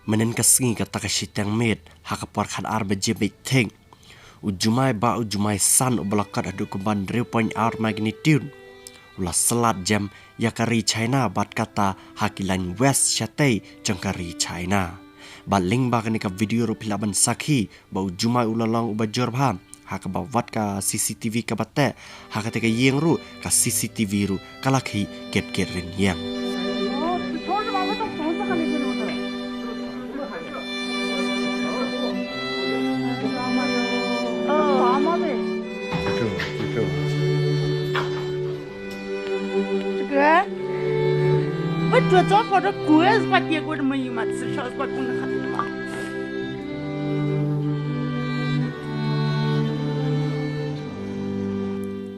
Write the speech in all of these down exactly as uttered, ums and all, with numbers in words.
Mynhynnin ka sngi kata ka shiteng miet, ha ka por khatar baje beit thik, u jumai ba u jumai san uba la kot haduh kumba hynriew point ar magnitude u la slat jem ïa ka ri China bad kata ha ki lain west shatei jong ka ri China. Bad lyngba kane ka video ruh phi lah ban sakhi ba u jumai u la long uba jur bha, ha kaba wat ka C C T V kaba teh, ha kata ka ïing ruh ka C C T V ruh ka la khih kit kit rynïeng.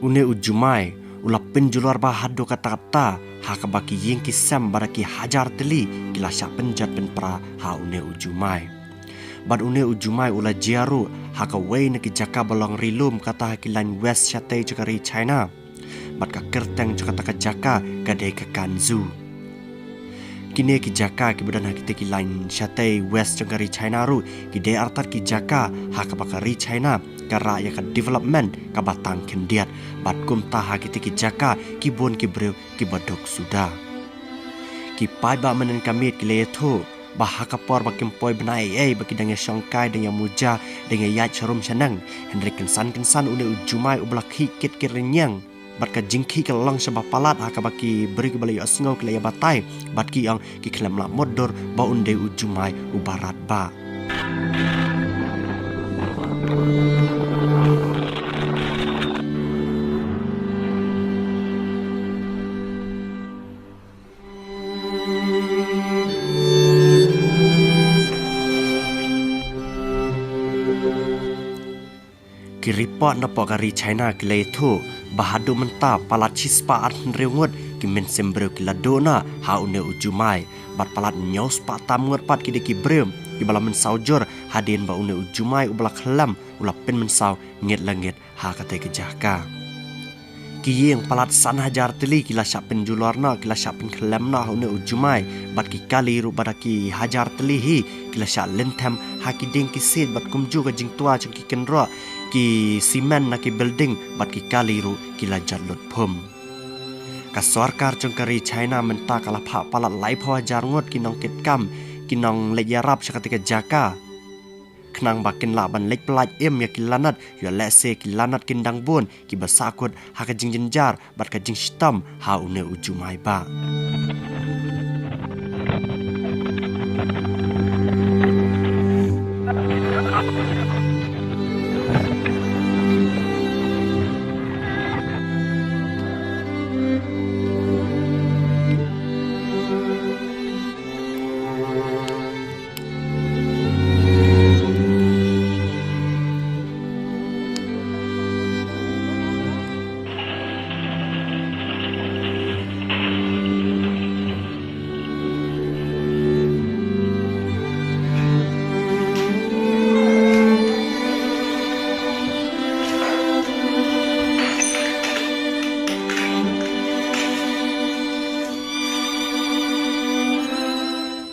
Une u jumai u la pynjulor bha haduh katta katta, ha kaba ki ïing ki sem bad ki hajar tylli ki la shah pynjot pynpra ha une u jumai. Bad une u jumai u la jia ruh ha kawei na ki jaka ba long ri lum, kata ha ki lain west shatei jong ka ri China. Bad ka kyrteng jong kata ka jaka ka dei ka Gansu. Kine ki jaka kiba don ha kita ki lain shatei west jong ka ri China ruh ki dei artat ki jaka ha kaba ka ri China ka rah ïa ka development kaba tang khyndiat. Bad kumta ha kita ki jaka ki bun ki briew kiba duk suda. Ki paidbah mynhynnin ka miet ki la ïathuh ba ha ka por ba kim poi bnai ei ei, ba ki dang ïa shongkai, dang ïa muja, dang ïa ïaid sharum shaneng, hynrei kynsan kynsan une u jumai uba la khih kit kit rynïeng bad ka jingkhih ka la long shaba palat, ha kaba ki briew kiba la ïohsngew ki la ïa batai bad ki ong ki khlem lah mutdur ba un dei u jumai uba rat bha. Ki report napoh ka ri China ki la ïathuh ba haduh mynta palat shispah arphew hynriew ngut ki mynsiem briew ki la duh noh ha une u jumai, bad palat hynñiew spah tam ngut pat ki dei ki briew kiba la mynsaw jur hadien ba une u jumai uba la khlem u la pynmynsaw ngit la ngit ha katei ka jaka. Ki ïing palat san hajar tylli ki la shah pynjulor noh, ki la shah pynkhlem noh ha une u jumai, bad ki kali ruh bad ki hajar tylli hi ki la shah lynthem ha ki dieng ki siej, bad kumjuh ka jingtwa jong ki kynroh, ki simen na ki building bad ki kali ruh ki la jot lut phum. Ka sorkar jong ka ri China mynta ka la phah palat laiphew hajar ngut ki nongkitkam, ki nongleit ïarap sha katei ka jaka, khnang ba kin lah ban leit pyllait im ïa ki lanot, ïoh lehse ki lanot kin dang bun kiba sahkut ha ka jingjynjar bad ka jingshitom ha une u jumai bah.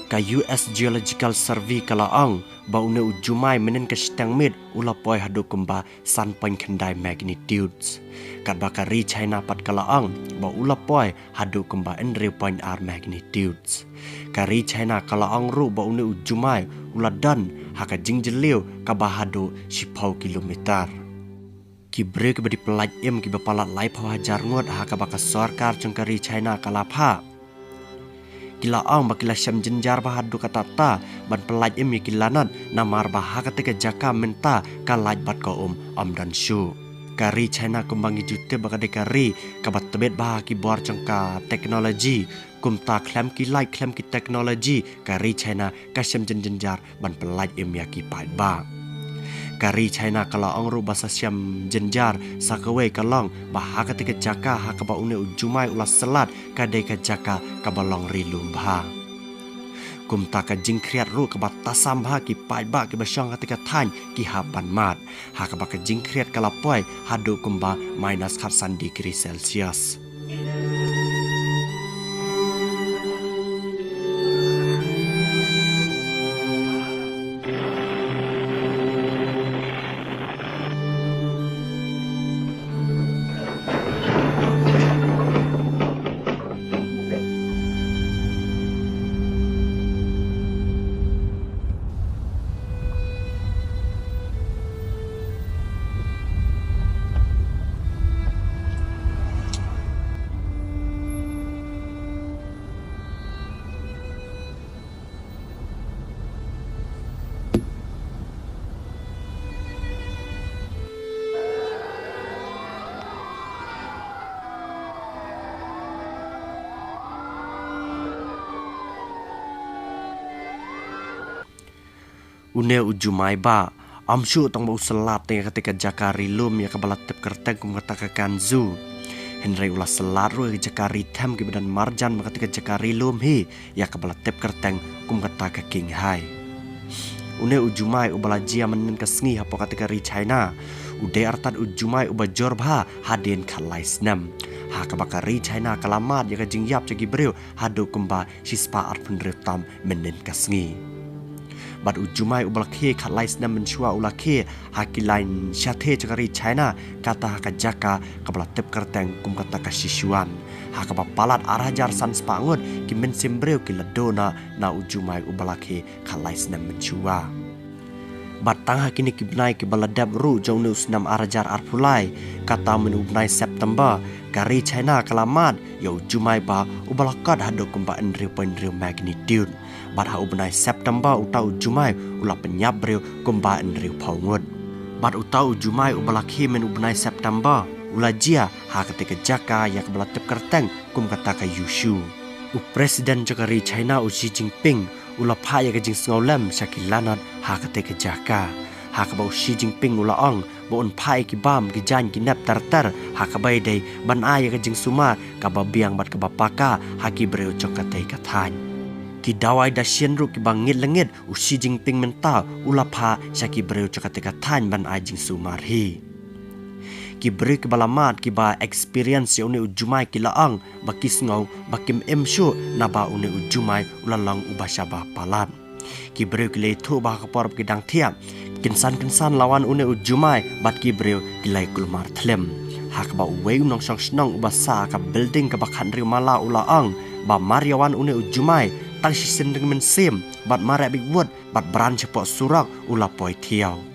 Ka U S Geological Survey ka la ong ba une u jumai mynhynnin ka shiteng miet u la poi haduh kumba san point khyndai magnitudes. Katba ka ri China pat ka la ong ba u la poi haduh kumba hynriew point ar magnitudes. Ka ri China ka la ong ruh ba une u jumai u la don ha ka jingjylliew kaba haduh shiphew kilometer. Ki briew kiba dei pyllait im kiba palat laiphew hajar ngut ha kaba ka sorkar jong ka ri China ka la phah, ki la ong ba ki la shem jynjar bha haduh katta katta ban pyllait im ïa ki lanot, namar ba ha katei ka jaka mynta ka lait bad ka um ym don shuh. Ka ri China kumba ngi ju tip ba ka dei ka ri kaba tbit bha ha ki bor jong ka technology, kumta khlem ki lait khlem ki technology ka ri China ka shem jynjar ban pyllait im ïa ki paidbah. Ka ri China ka la ong ruh ba sa shem jynjar sa kawei ka long ba ha katei ka jaka ha kaba une u jumai u la slat ka dei ka jaka kaba long ri lum bha. Kumta ka jingkhriat ruh kaba tasam bha ki paidbah kiba shong ha katei ka thaiñ ki hap ban mad, ha kaba ka jingkhriat ka la poi haduh kumba minus khatsan degree Celsius. Une u Jumai ba, ym shuh tang ba u syllat tang ïa kata ka jaka ri lum ïa kaba la tip kyrteng kum kata ka Gansu. Hynrei u la syllat ruh ïa ka jaka ri them kiba don marjan bad kata ka jaka ri lum hi, ïa kaba la tip kyrteng kum kata ka Qinghai. Une u Jumai uba la jia mynhynnin ka sngi hapoh kata ka ri China u dei artat u Jumai uba jur bha hadien khatlai snem. Ha kaba ka ri China ka la mad ïa ka jingïap jong ki briew haduh kumba shispah arphew hynriew tam mynhynnin ka sngi. Bad u Jumai uba la khie khatlai snem mynshuwa u la khie ha ki lain shathie jong ka ri China, kata ha ka jaka kaba la tip kyrteng kum kata ka Sichuan. Ha kaba palat ar hajar san spah ngut ki mynsiem briew ki la duh noh na u Jumai uba la khie khatlai snem mynshuwa. Bad tang ha kine ki bnai kiba la dep ruh jong une u snem ar hajar arphew lai, kata mynne u bnai September, ka ri China ka la mad ïa u Jumai ba uba la kot haduh kumba hynriew point hynriew magnitude. Bad ha u bnai September uta u Jumai u la pynïap briew kumba hynriewphew ngut. Bad uta u Jumai uba la khie mynne u bnai September u la jia ha kata ka jaka ïa kaba la tip kyrteng kum kata ka Yushu. U President jong ka ri China u Xi Jinping u la phah ïa ka jingsngewlem sha ki lanot ha kata ka jaka. Ha kaba u Xi Jinping u la ong ba un phah ïa ki bam, ki jaiñ, ki nep ter ter ha kaba ïadei ban ai ïa ka jingsumar kaba biang bad kaba paka ha ki briew jong kata ka thaiñ. Ki dawai dashin ruh kiba ngit lyngnit u Xi Jinping mynta u la phah sha ki briew jong kata ka thaiñ ban ai jingsumar hi. Ki briew kiba la mad kiba experience ïa une u Jumai ki la ong ba ki sngew ba kim im shuh naba une u Jumai u la long uba shaba palat. Ki briew ki la ïathuh ba ha ka por ba ki dang thiah, kynsan kynsan la wan une u Jumai bad ki briew ki la ïakulmar thlem. Ha kaba uwei u nongshong shnong uba sah ha ka building kaba khathynriew mala u la ong ba mar ïa wan une u Jumai tang shisien ring mynsiem bad mar ïa bit wut bad bran shapoh surok u la poi thiaw.